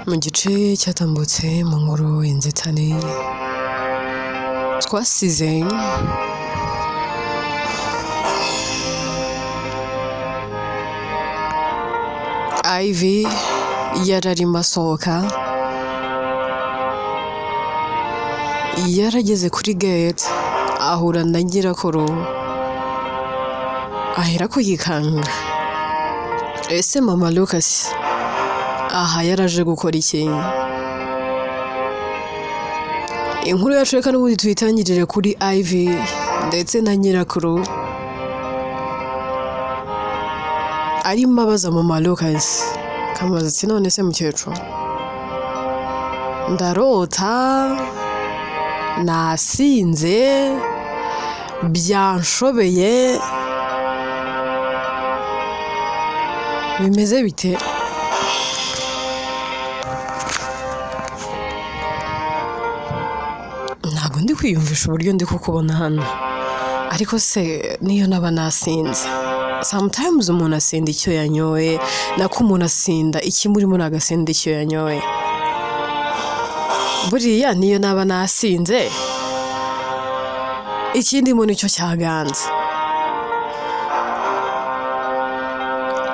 Mu gice cyatambutse mu nkuru inzitane twasize Ivy yararimo asohoka, yarageze kuri gate ahura na nyirakuru aherako yikanga. Ese mama Lucas aha yaraje gukora iki? Inkuru yacu reka n'ubundi tuyitangirire kuri Ivy ndetse na nyirakuru arimo abaza mama Lucas, akamubaza ati none se mukecuru, ndarota nasinze byanshobeye bimeze bite? Ntabwo ndi kwiyumvisha uburyo ndi kukubona hano, ariko se niyo naba nasinze, sometimes umuntu asinda icyo yanyoye, nako umuntu asinda ikimurimo ntabwo asinda icyo yanyoye. Buriya niyo naba nasinze ikindimo nicyo cyaganza.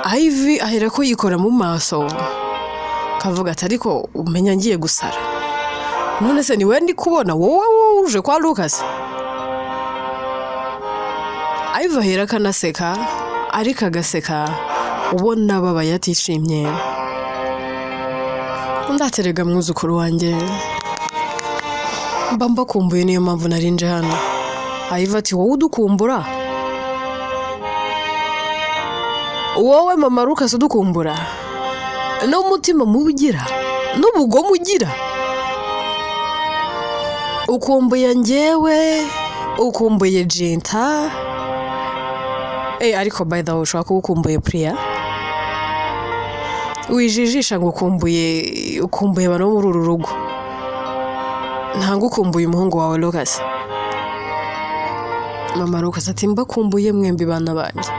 Ivy aherako yikora mu maso akavuga ati ariko umenya ngiye gusara, none se ni we ndi kubona wowe uje kwa Lucas? Ivy aherako anaseka ariko agaseka ubona ababaye atishimye. Ndaterega mwuzukuru wanjye, mba mbakumbuye niyo mpamvu nari nje hano. Ivy ati wowe udukumbura? Wowe mama Lucas udukumbura? N'umutima mubi ugira, n'ubugome ugira, ukumbuye njyewe, ukumbuye Jinta, ariko by the way ushobora kuba ukumbuye Priya, wijijisha ngo ukumbuye abantu bo muri uru rugo, ntabwo ukumbuye umuhungu wawe Lucas. Mama Lucas ati mbakumbuye mwembi bana banjye.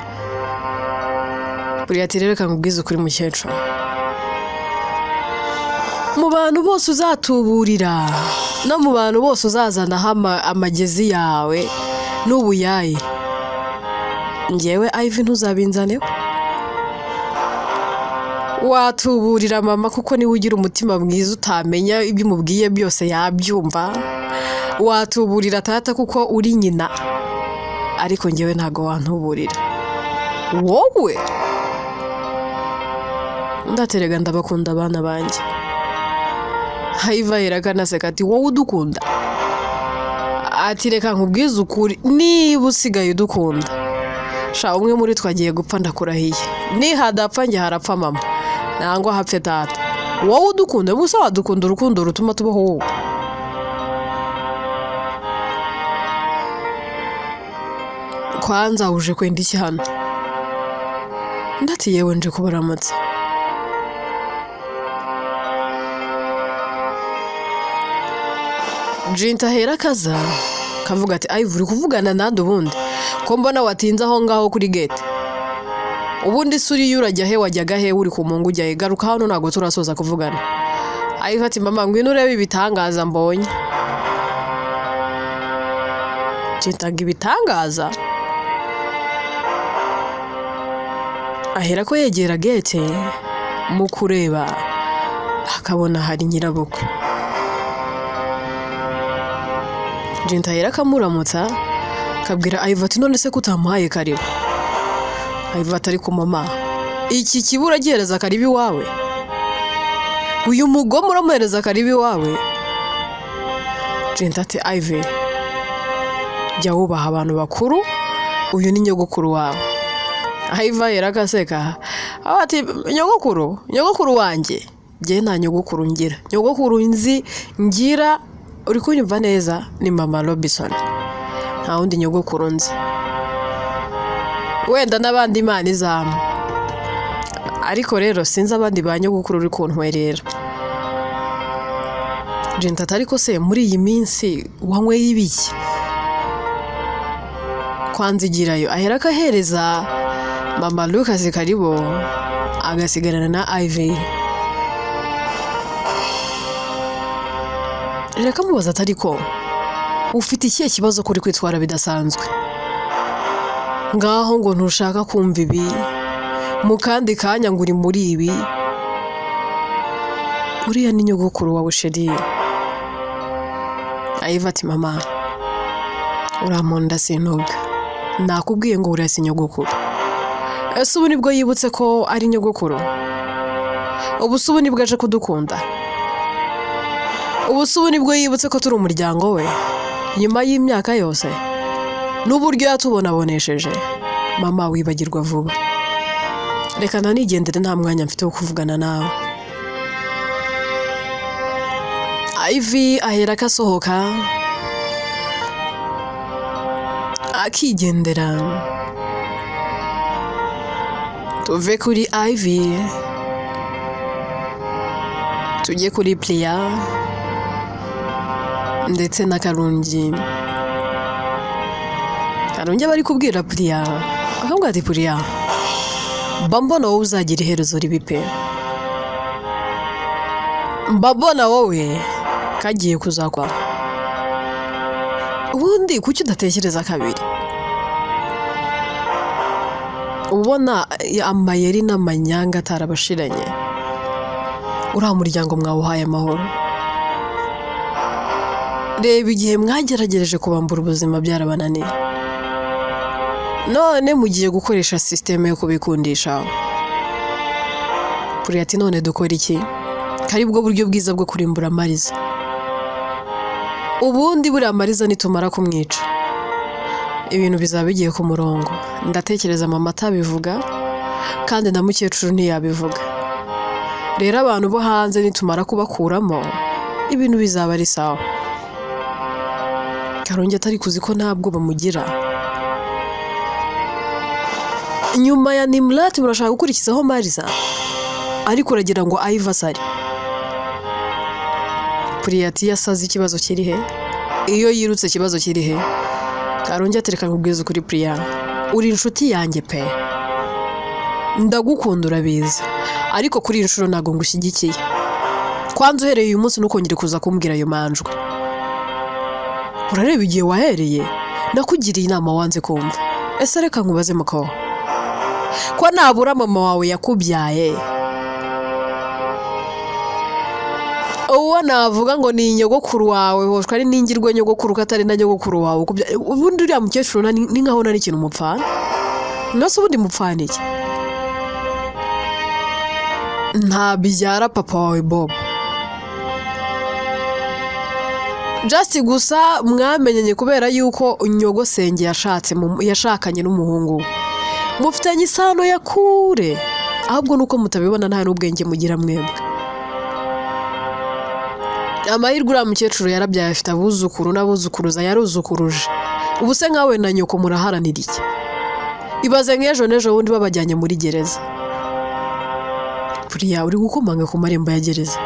Priya ati rero reka nkubwize ukuri mukecuru, mu bantu bose uzatuburira no mu bantu bose uzazanaho amagezi yawe n'ubuyaye, njyewe Ivy ntuzabinzaneho. Watuburira mama kuko niwe ugira umutima mwiza utamenya ibyo umubwiye byose yabyumva, watuburira tata kuko uri nyina, ariko njyewe ntago wantuburira. Wowe ndaterega ndabakunda abana banjye. Ivy aherako anaseka ati wowe udukunda? Ati reka nkubwize ukuri, niba usigaye udukunda sha umwe muri twe agiye gupfa ndakurahiye, nihadapfa njye harapfa mama nangwa hapfe tata. Wowe udukunda gusa wadukunda urukundo rutuma tubaho wowe. Kwanza uje kwenda iki hano? Ndati yewe nje kubaramutsa. Jinta ahera akaza kavuga ati Ivy uri kuvugana nande ubundi ko mbona watinze aho ngaho kuri gate? Ubundi se uriyo urajya he, wajyaga he, uri ku mungu ujya he? Garuka hano ntabwo turasoza kuvugana. Ivy ati mama ngwino urebe ibitangaza mbonye. Jinta ngo ibitangaza? Ahera ko yegera gate mu kureba akabona hari nyirabukwe. Jinta ahera akamuramutsa akabwira Ivy ati none se ko utamuhaye karibu? Ivy ati ariko mama iki kibura gihereza karibu iwawe? Uyu mugome uramuhereza karibu iwawe? Jinta ati Ivy jya wubaha abantu bakuru, uyu ni nyogokuru wawe. Ivy ahera akaseka aho ati nyogokuru, nyogokuru wanjye? Njye nta nyogokuru ngira, nyogokuru nzi ngira uri kunyumva neza ni mama Robinson, nta wundi nyogokuru nzi, wenda n'abandi Imana izampa, ariko rero sinzi abandi ba nyogokuru uri kuntwerera. Jinta ati ariko se muri iyi minsi wanyweye ibiki? Kwanzigirayo ahera akahereza mama Lucas karibu, agasigarana na Ivy. Reka mubaza atari ko ufite ikihe kibazo kuri kwitwara bidasanzwe? Ngaho ngo ntushaka kumva ibi, mu kandi kanya ngo uri muri ibi. Uriya ni nyogokuru wawe chérie. Ivy ati mama, urampunda sinubwa. Nakubwiye ngo uriya si nyogokuru. Ese ubu nibwo yibutse ko ari nyogokuru? Ubu se ubu nibwo aje kudukunda? Ubu se ubu nibwo yibutse ko turi umuryango we? Nyuma y'imyaka yose n'uburyo yatubonabonesheje. Mama, wibagirwa vuba. Reka nanigendere, nta mwanya mfite wo kuvugana nawe. Ivy ahera akasohoka akigendera. Tuve kuri Ivy tujye kuri Priya ndetse na Karungi. Karungi aba ari kubwira Priya, akamubwira ati Priya, mba mbona wowe uzagira iherezo ribi pe, mba mbona wowe kagiye kuzakwa. Ubundi kuki udatekereza kabiri? Ubona amayeri n'amanyanga atarabashiranye, uriya muryango mwawuhaye amahoro. Reba igihe mwageragereje kubambura ubuzima byarabananiye, none mugiye gukoresha sisiteme yo kubikundisha. Priya ati none dukora iki? Kari bwo buryo bwiza bwo kurimbura Mariza. Ubundi buriya Mariza nitumara kumwica ibintu bizaba bigiye ku murongo. Ndatekereza mama atabivuga kandi na mukecuru ntiyabivuga. Rero abantu bo hanze nitumara kubakuramo ibintu bizaba ari sawa. Karungi atari kuzi ko nta bwoba mugira. Nyuma ya Nimurati murashaka gukurikizaho Mariza, ariko uragira ngo Ivy asare. Priya ati yasaze, ikibazo kiri he? Iyo yirutse ikibazo kiri he? Karungi ati reka nkubwize ukuri Priya, uri inshuti yanjye pe, ndagukunda urabizi, ariko kuri iyi nshuro ntabwo ngushyigikiye. Kwanza uhereye uyu munsi ntukongere kuza kumbwira ayo manjwe. Urareba igihe wahereye, nakugiriye inama wanze kumva. Ese reka nkubaze muko, ko nabura mama wawe yakubyaye, uwo navuga ngo ni nyogokuru wawe, hoshwa ari n'ingirwa nyogokuru ko atari na nyogokuru wawe ukubyaye. Ubundi uriya mukecuru ni nkaho nta n'ikintu mupfana. Nose ubundi mupfana iki? Ntabyara papa wawe Bob. Just gusa mwamenyanye kubera yuko nyogosenge yashakanye n'umuhungu we. Mufitanye isano ya kure, ahubwo nuko mutabibona nta n'ubwenge mugira mwebwe. Amahirwe uriya mukecuru yarabyaye, afite abuzukuru n'abuzukuruza, yaruzukuruje. Ubu se nkawe na nyoko muraharanira iki? Ibaze nk'ejo n'ejo bundi babajyanye muri gereza. Priya uri gukomanga ku marembo ya gereza.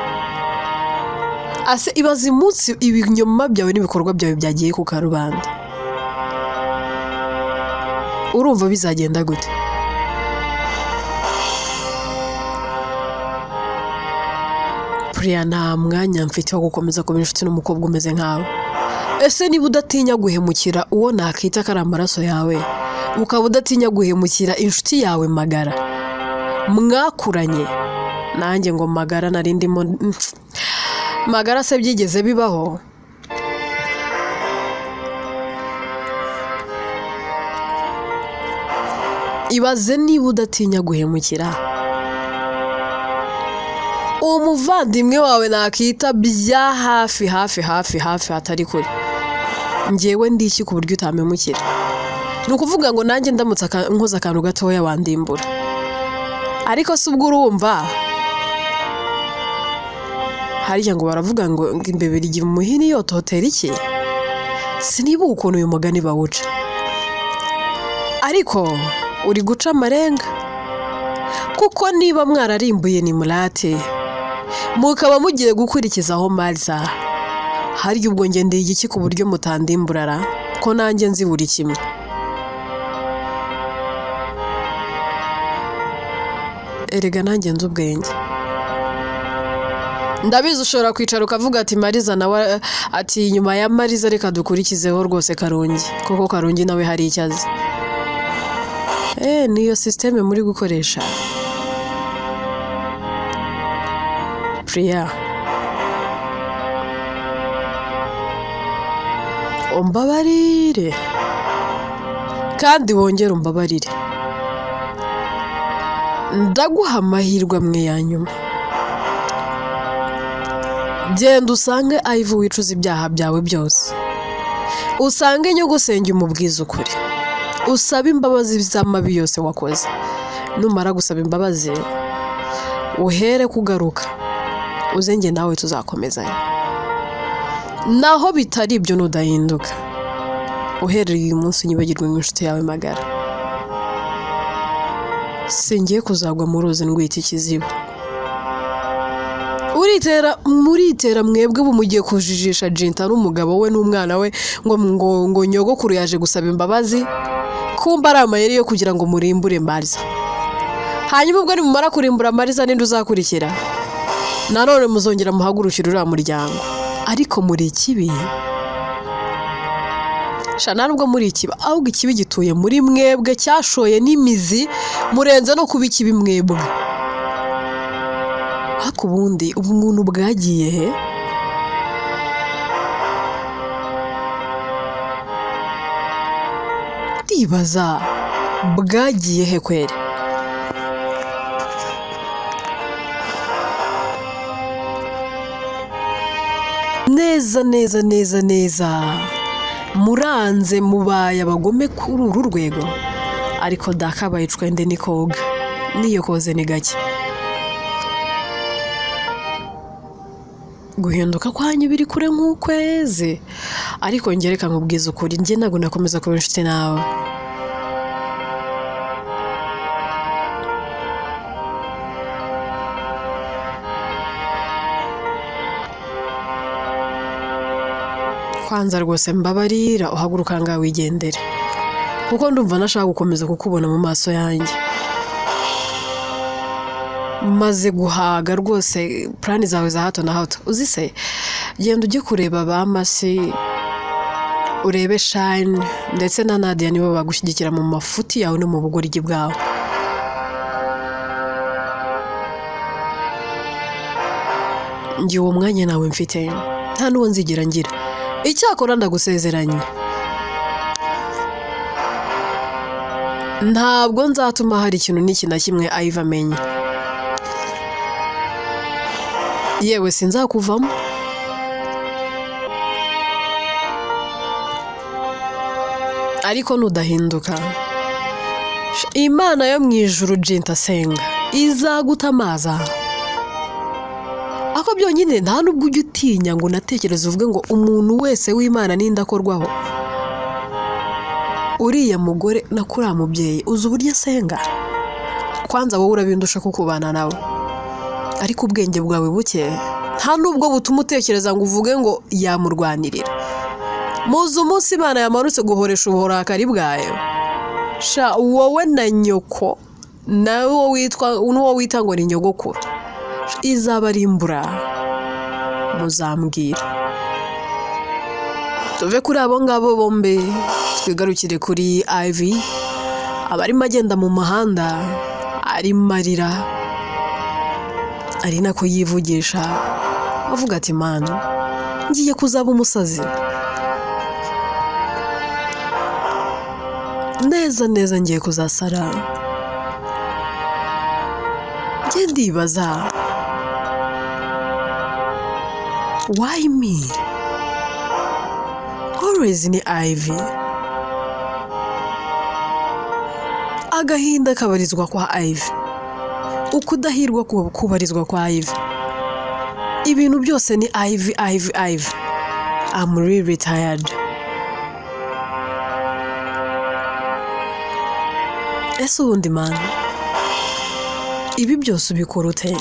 Ase ibaze umunsi ibinyoma byawe n'ibikorwa byawe byagiye ku karubanda, urumva bizagenda gute? Priya, nta mwanya mfite wo gukomeza kuba inshuti n'umukobwa umeze nkawe. Ese niba udatinya guhemukira uwo nakita ko ari amaraso yawe, ukaba udatinya guhemukira inshuti yawe magara mwakuranye, nanjye ngo magara nari ndimo magara se byigeze bibaho? Ibaze niba udatinya guhemukira umuvandimwe wawe nakita bya hafi hafi hafi hafi hatari kure. Njyewe ndiki ku buryo utampemukira? Ni ukuvuga ngo nanjye ndamutse nkoze akantu gatoya wandimbura. Ariko si ubwo urumva harya ngo baravuga ngo imbeba igira umuhini yototera iki? Sinibuka ukuntu uyu mugani bawuca, ariko uri guca amarenga. Kuko niba mwararimbuye Nimurate mukaba mugiye gukurikizaho Mariza, harya ubwo njye ndi igiki ku buryo mutandimburara ko nanjye nzi buri kimwe? Erega nanjye nzi ubwenge. Ndabizi ushobora kwicara ukavuga ati Mariza nawe, ati nyuma ya Mariza reka dukurikizeho rwose Karungi, kuko Karungi nawe hari icyo azi. Niyo sisiteme muri gukoresha. Priya, umbabarire kandi wongere umbabarire, ndaguha amahirwe amwe ya nyuma. Genda usange Ivy wicuza ibyaha byawe byose, usange nyogosenge umubwize ukuri, usabe imbabazi z'amabi yose wakoze. Numara gusaba imbabazi uhere kugaruka uze njye nawe tuzakomezanya. Naho bitari ibyo nudahinduka, uhereye uyu munsi unyibagirwe nk'inshuti yawe magara. Singiye kuzagwa mu ruzi ndwita ikiziba. Uritera muritera mwebwe ubu mugiye kujijisha Jinta n'umugabo we n'umwana we ngo ngo ngo nyogokuru yaje gusaba imbabazi, kumba ari amayeri yo kugira ngo murimbure Mariza. Hanyuma ubwo nimumara kurimbura Mariza ninde uzakurikira? Nanone muzongera muhagurukire uriya muryango. Ariko muri ikibi, sha nubwo muri ikibi, ahubwo ikibi gituye muri mwebwe, cyashoye n'imizi, murenze no kuba ikibi mwebwe. Ariko ubundi ubumuntu bwagiye he? Ndibaza bwagiye he kweri? Neza neza neza neza muranze mubaye abagome kuri uru rwego. Ariko dakabaye icwende ni koga, niyo koze ni gake. Guhinduka kwanyu biri kure nk'ukwezi. Ariko njye reka nkubwize ukuri, njye ntabwo nakomeza kuba inshuti nawe. Kwanza rwose mbabarira uhaguruka ngaho wigendere, kuko ndumva nashaka gukomeza kukubona mu maso yanjye. Maze guhaga rwose plani zawe za hato na hato. Uzi se, genda ujye kureba ba Masi, urebe Shine ndetse na Nadia, nibo bagushyigikira mu mafuti yawe no mu bugoryi bwawe. Njye uwo mwanya nawe mfite, nta n'uwo nzigera ngira. Icyakora ndagusezeranye, ntabwo nzatuma hari ikintu n'iki na kimwe Ivy amenya. Yewe sinzakuvamo. Ariko nudahinduka, Imana yo mu ijuru Jinta asenga izagutamaza. Ako byonyine nta nubwo ujya utinya ngo unatekereze uvuge ngo umuntu wese w'Imana n'indakorwaho. Uriya mugore na kuriya mubyeyi uzi uburyo asenga? Kwanza wowe urabindusha kukubana nawe, ariko ubwenge bwawe buke nta nubwo butuma utekereza ngo uvuge ngo yamurwanirira. Muzi umunsi Imana yamanutse guhoresha uburakari bwayo, sha wowe na nyoko nawe witwa n'uwo wita ngo ni nyogokuru izabarimbura, muzambwira. Tuve kuri abo ngabo bombi twigarukire kuri Ivy, abarimo agenda mu muhanda arimo arira, ari nako yivugisha avuga ati Mana ngiye kuzaba umusazi neza neza, ngiye kuzasara. Njye ndibaza why me? Always ni Ivy. Agahinda kabarizwa kwa Ivy, ukudahirwa kubarizwa kwa Ivy, ibintu byose ni Ivy Ivy Ivy. I'm really tired. Ese ubundi Mana ibi byose ubikora ute?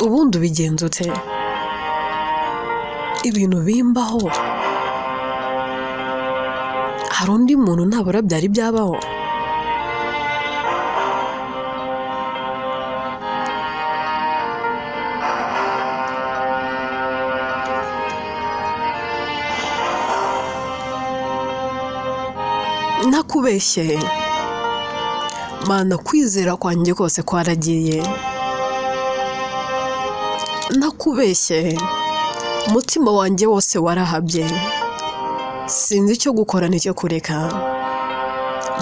Ubundi ubigenza ute? Ibintu bimbaho, hari undi muntu ntabura byari byabaho? Ntakubeshye Mana, kwizera kwanjye kose kwaragiye. Ntakubeshye, umutima wanjye wose warahabye, sinzi icyo gukora n'icyo kureka.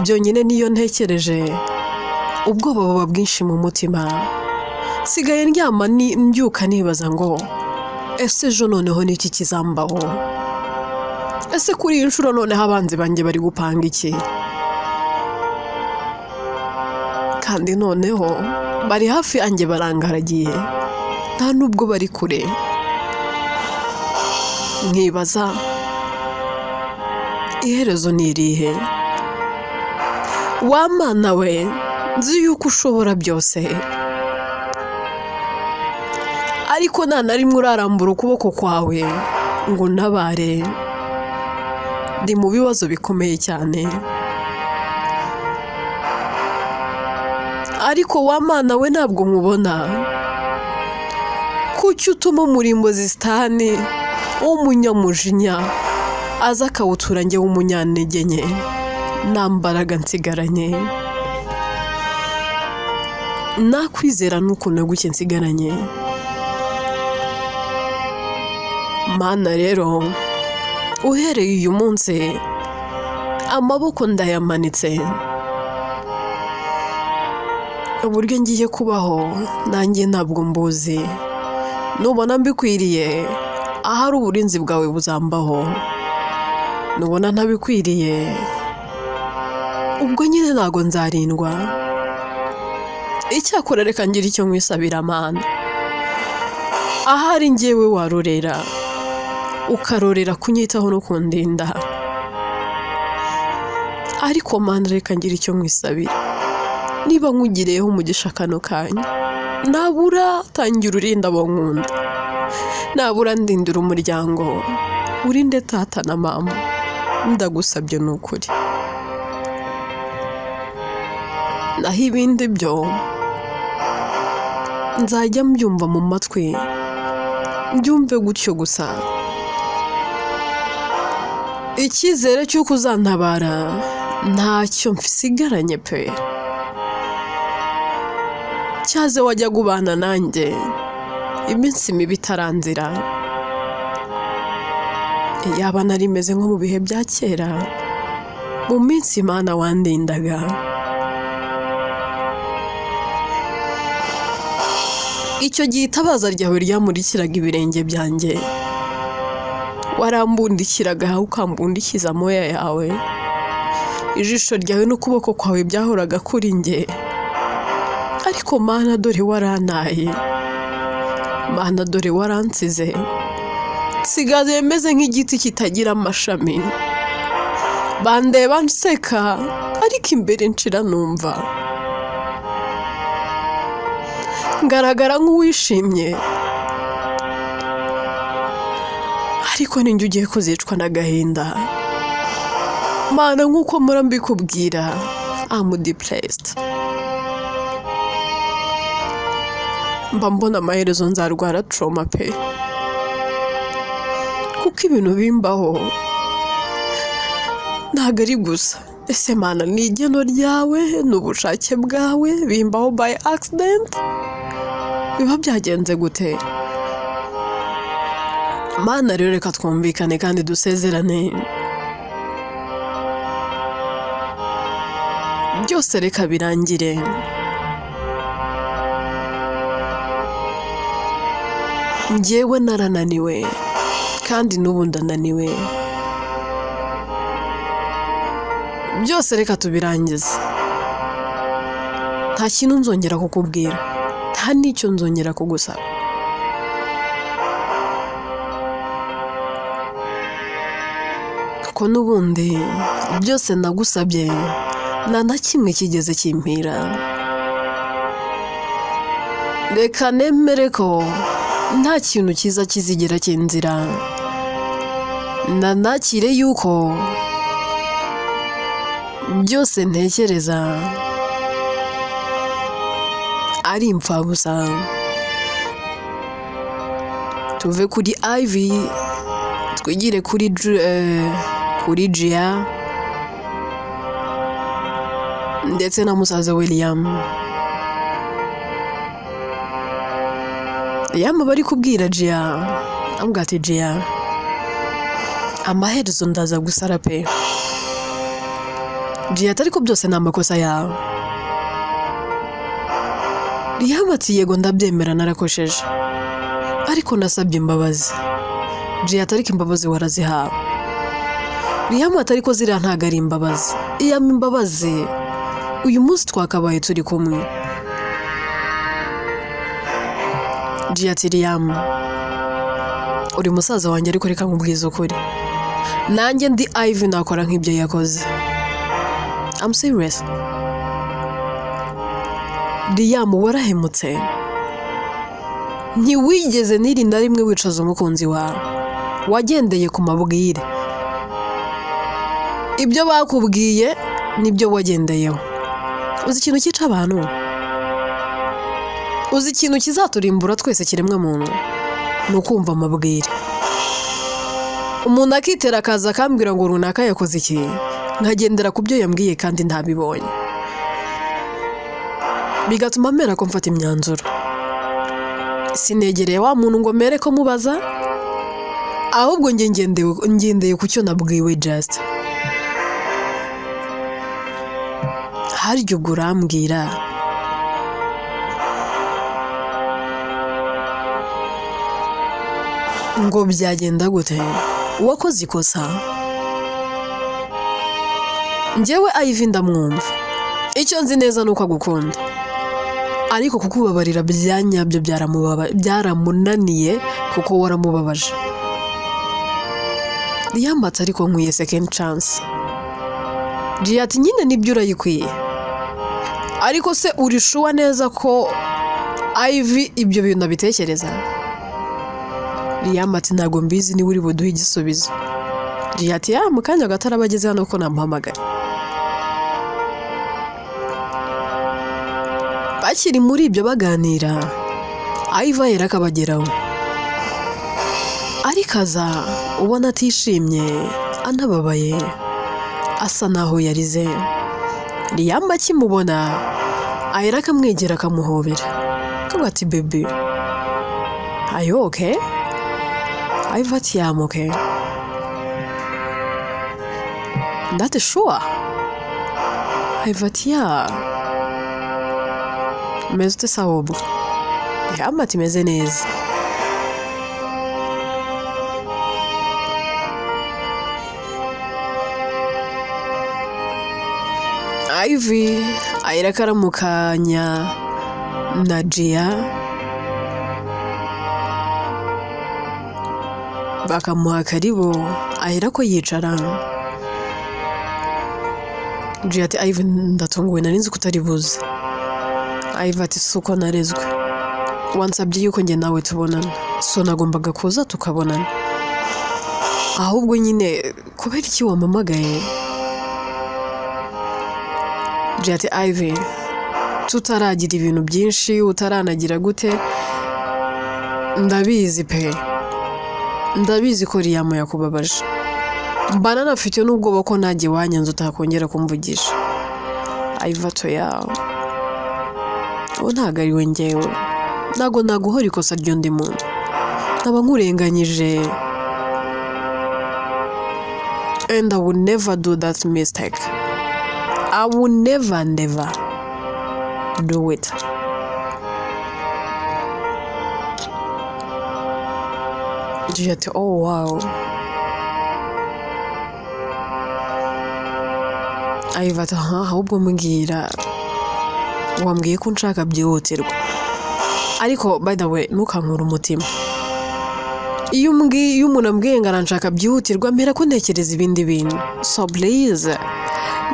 Byonyine niyo ntekereje ubwoba buba bwinshi mu mutima. Nsigaye ndyama mbyuka nibaza ngo ese ejo noneho ni iki kizambaho? Ese kuri iyi nshuro noneho abanzi banjye bari gupanga iki? Kandi noneho bari hafi yanjye barangaragiye, nta nubwo bari kure. Nkibaza iherezo ni irihe? Wa Mana we, nzi yuko ushobora byose, ariko nta na rimwe urarambura ukuboko kwawe ngo untabare. Ndi mu bibazo bikomeye cyane, ariko wa Mana we ntabwo nkubona. Kuki utuma umurimbozi Sitani w'umunyamujinya aza akawutura njye w'umunyantege nke, nta mbaraga nsigaranye, nakwizera n'ukuntu guke nsigaranye. Mana rero, uhereye uyu munsi amaboko ndayamanitse, uburyo ngiye kubaho nanjye ntabwo mbuzi. Nubona mbikwiriye ahari uburinzi bwawe buzambaho, nubona ntabikwiriye ubwo nyine ntabwo nzarindwa. Icyakora reka ngire icyo nkwisabira Mana, ahari njyewe warorera, ukarorera kunyitaho no kundinda. Ariko Mana reka ngire icyo nkwisabira, niba nkugiriyeho umugisha kano kanya, nabura tangira urinda abo nkunda, nabura ndindira umuryango, urinde tata na mama, ndagusabye ni ukuri. Naho ibindi byo nzajya mbyumva mu matwi, mbyumve gutyo gusa. Icyizere cy'uko uzantabara ntacyo nsigaranye pe. Cyaze wajyaga ubana nanjye iminsi mibi itaranzira, iyaba nari meze nko mu bihe bya kera, mu minsi Imana wandindaga. Icyo gihe itabaza ryawe ryamurikiraga ibirenge byanjye, warambundikiraga ukambundikiza amoya yawe, ijisho ryawe n'ukuboko kwawe byahoraga kuri njye. Ariko Mana dore warantaye, Mana dore waransize, nsigaye meze nk'igiti kitagira amashami. Bandeba nseka ariko imbere nshira numva, ngaragara nk'uwishimye, ariko ninjye ugiye kuzicwa n'agahinda. Mana nk'uko mpora mbikubwira, I'm depressed. Mba mbona amaherezo nzarwara trauma pe, kuko ibintu bimbaho ntabwo ari gusa. Ese Mana ni igeno ryawe, ni ubushake bwawe, bimbaho by accident, biba byagenze gute? Mana rero reka twumvikane kandi dusezerane, byose reka birangire. Njyewe narananiwe kandi n'ubu ndananiwe, byose reka tubirangize. Nta kintu nzongera kukubwira, nta n'icyo nzongera kugusaba. Kuko n'ubundi byose nagusabye nta na kimwe kigeze kimpira. Reka nemere ko nta kintu cyiza kizigera kinzira, nanakire yuko byose ntekereza ari imfabusa. Tuve kuri Ivy twigire kuri Gia. Ndetse na musaza we Liam. Liam bari kubwira Jia, amubwira ati Jia, amaherezo ndaza gusara pe. Jia ati ariko byose ni amakosa yawe. Liam ati yego ndabyemera narakosheje, ariko nasabye imbabazi. Jia ati ariko imbabazi warazihawe. Liam ati ariko ziriya ntabwo ari imbabazi, iyama imbabazi uyu munsi twakabaye turi kumwe. Jia ati Liam, uri musaza wanjye ariko reka nkubwize ukuri, nanjye ndi Ivy nakora nk'ibyo yakoze. I'm serious. Liam warahemutse, ntiwigeze n'iri na rimwe wicaza umukunzi wawe, wagendeye ku mabwire, ibyo bakubwiye nibyo wagendeyeho. Uzi ikintu cyica abantu? Uzi ikintu kizaturimbura twese kiremwa muntu? Ni ukumva amabwire. Umuntu akitera akaza akambwira ngo runaka yakoze iki, nkagendera ku byo yambwiye kandi ntabibonye, bigatuma mera ko mfata imyanzuro. Sinegereye wa muntu ngo mere ko mubaza, ahubwo njye ngendeye ku cyo nabwiwe just. Harya ubwo urambwira ngo byagenda gute? Uwakoze ikosa njyewe Ivy ndamwumva, icyo nzi neza ni uko agukunda, ariko kukubabarira bya nyabyo byaramunaniye kuko waramubabaje. Liam ati ariko nkwiye second chance. Jia ati nyine nibyo urayikwiye, ariko se uri sure neza ko Ivy ibyo bintu abitekereza? Liam ati ntabwo mbizi, niba uri buduhe igisubizo. Jia ati ya mu kanya gato araba ageze hano ko namuhamagaye. Bakiri muri ibyo baganira, Ivy ahera akabageraho, ariko aza ubona atishimye, anababaye, asa naho yarize. Liam akimubona ahera akamwegera akamuhobera, akavuga ati baby, are you okay? Ivy ati yeah, I'm okay. That sure? Ivy ati yeah. Meze ute se ahubwo? Liam ati meze neza. Ivy ahera akaramukanya na Jia, bakamuha karibu, ahera ko yicara. Jia ati Ivy ndatunguwe, nari nzi ko utari buze. Ivy ati si uko narezwe, wansabye yuko njye nawe tubonana, so nagombaga kuza tukabonana, ahubwo nyine kubera iki wampamagaye? Jia ati Ivy, tutaragira ibintu byinshi, utaranagira gute, ndabizi pe, ndabizi ko Liam yakubabaje, mba nanafite n'ubwoba ko nanjye wanyanze utakongera kumvugisha. Ivy ati oya, uwo ntabwo ari we njyewe, ntabwo naguhora ikosa ry'undi muntu, nkaba nkurenganyije, and I will never do that mistake. I will never, never do it. Jia ati oh wow. Ivy ati aha, ahubwo mbwira, wambwiye ko nshaka byihutirwa, ariko by the way ntukankure umutima. Iyo umuntu ambwiye ngo aranshaka byihutirwa, mpera ko ntekereza ibindi bintu. So please,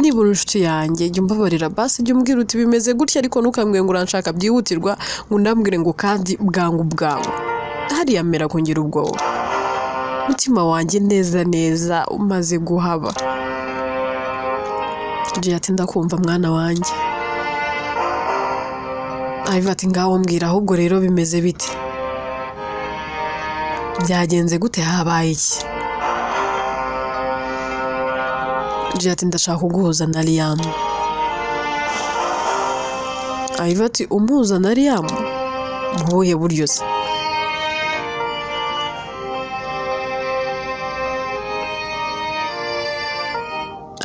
niba uri inshuti yanjye jya umbabarira basi, jya umbwira uti bimeze gutya, ariko ntukambwire ngo uranshaka byihutirwa, ngo unambwire ngo kandi bwangu bwangu. Hariya mpera kungira ubwoba, umutima wanjye neza neza umaze guhaba. Jia ati ndakumva mwana wanjye. Ivy ati ngaho mbwira ahubwo rero bimeze bite, byagenze gute, habaye iki? Jia ati ndashaka kuguhuza na Liam. Ivy ati umpuza na Liam mu buhe buryo se?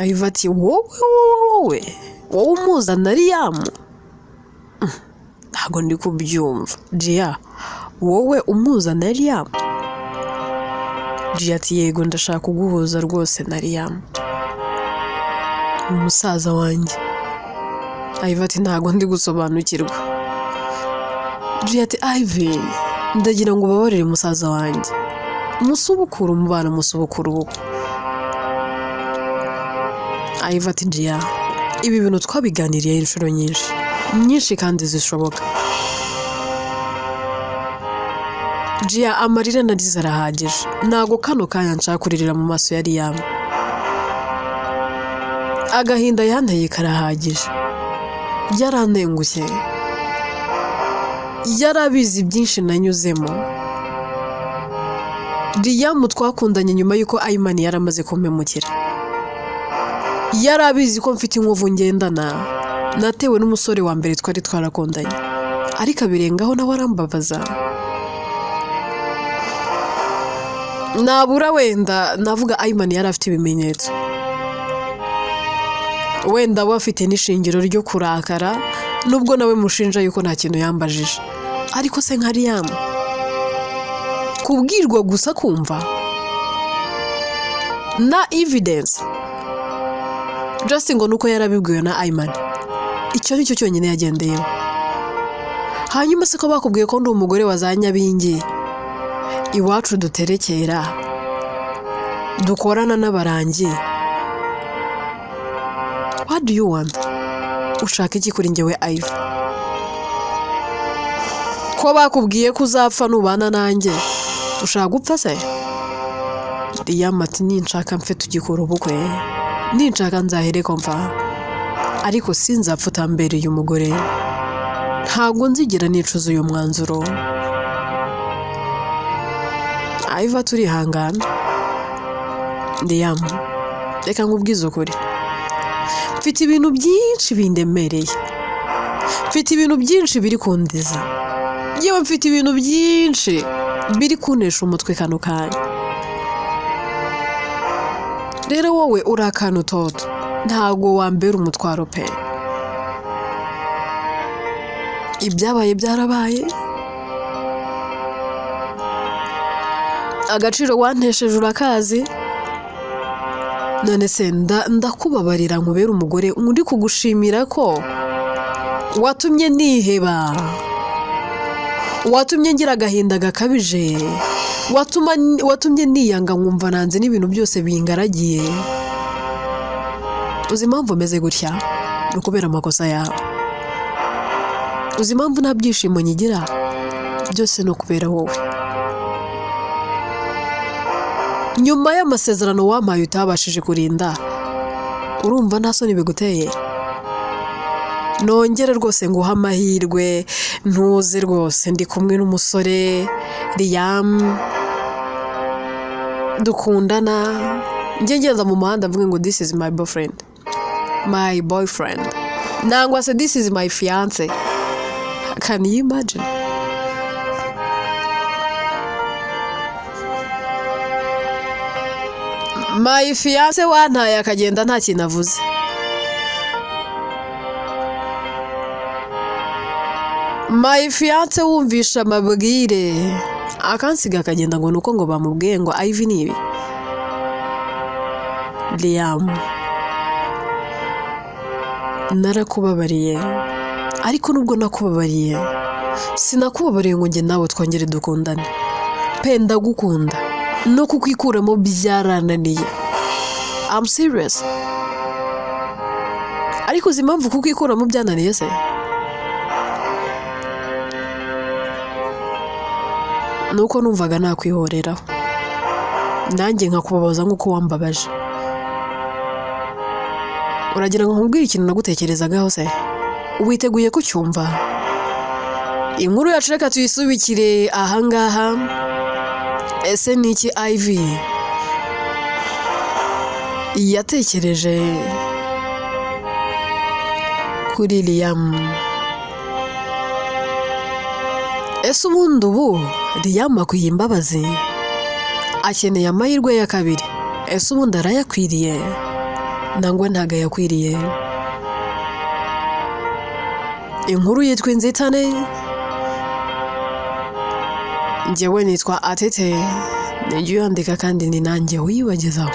Ivy ati wowe wowe wowe umpuza na Liam? Ntabwo ndi kubyumva. Gia, wowe umpuza na Liam? Gia ati yego, ndashaka kuguhuza rwose na Liam, umusaza wanjye. Ivy ati ntabwo ndi gusobanukirwa. Gia ati Ivy, ndagira ngo ubabarire musaza wanjye, musubukure umubano, musubukure ubukwe. Ivy ati Gia, ibi bintu twabiganiriye inshuro nyinshi nyinshi kandi zishoboka. Gia, amarira narize arahagije, ntabwo kano kanya nshaka kuririra mu maso ya Liam. Agahinda yanteye karahagije, yarantengushye, yarabizi byinshi nanyuzemo. Liam twakundanye nyuma y'uko Ayman yaramaze kumpemukira, yarabizi ko mfite inkovu ngendana natewe n'umusore wa mbere twari twarakundanye, ariko abirengaho nawe arambabaza. Nabura wenda navuga Ayman yari afite ibimenyetso, wenda we afite n'ishingiro ryo kurakara, nubwo nawe mushinja yuko nta kintu yambajije. Ariko se nka Liam, kubwirwa gusa kumva na evidence just ngo nuko yarabibwiwe na Ayman, icyo nicyo cyonyine yagendeyeho. Hanyuma se ko bakubwiye ko ndi umugore wa za Nyabingi, iwacu duterekera, dukorana n'abarangi, what do you want? Ushaka iki kuri njyewe Ivy? Ko bakubwiye ko uzapfa nubana nanjye, ushaka gupfa se? Liam ati ninshaka mfe tugikora ubukwe, ninshaka nzahereko mfa, ariko sinzapfa utambereye umugore. Ntabwo nzigera nicuza uyu mwanzuro. Ivy turihangana. Liam, reka nkubwize ukuri, mfite ibintu byinshi bindemereye, mfite ibintu byinshi biri kundiza, yewe mfite ibintu byinshi biri kunesha umutwe kano kanya. Rero wowe uri akantu toto, ntabwo wambera umutwaro pe. Ibyabaye byarabaye, agaciro wantesheje urakazi, none se ndakubabarira nkubere umugore uri kugushimira ko watumye niheba, watumye ngira agahinda gakabije, watumye niyanga nkumva nanze n'ibintu byose bingaragiye. Uzi impamvu meze gutya? Ni ukubera amakosa yawe. Uzi impamvu nta byishimo nyigira? Byose ni ukubera wowe. Nyuma y'amasezerano wampaye utabashije kurinda, urumva nta soni biguteye? Nongere rwose nguhe amahirwe, ntuze rwose ndi kumwe n'umusore Liam dukundana, njye ngenda mu muhanda mvuge ngo this is my boyfriend, my boyfriend, nangwa se this is my fiance. Can you imagine? My fiance wantaye akagenda nta kintu avuze. My fiance wumvisha amabwire akansiga akagenda ngo nuko ngo bamubwiye ngo Ivy ni ibi. Liam, narakubabariye, ariko nubwo nakubabariye sinakubabariye ngo njye nawe twongere dukundane pe. Ndagukunda no kukwikuramo byarananiye. I'm serious. Ariko uzi impamvu kukwikuramo byananiye se? Nuko numvaga nakwihoreraho nanjye nkakubabaza nk'uko wambabaje. Uragira ngo nkubwire ikintu nagutekerezagaho se? Witeguye kucyumva? Inkuru yacu reka tuyisubikire ahangaha. Ese ni iki Ivy yatekereje kuri Liam? Ese ubundi ubu Liam akwiye imbabazi? Akeneye amahirwe ya kabiri. Ese ubundi arayakwiriye? Nangwa ntago ayakwiriye? Inkuru yitwa Inzitane. Njyewe nitwa Atete, nijya uyandika kandi ni nanjye uyibagezaho.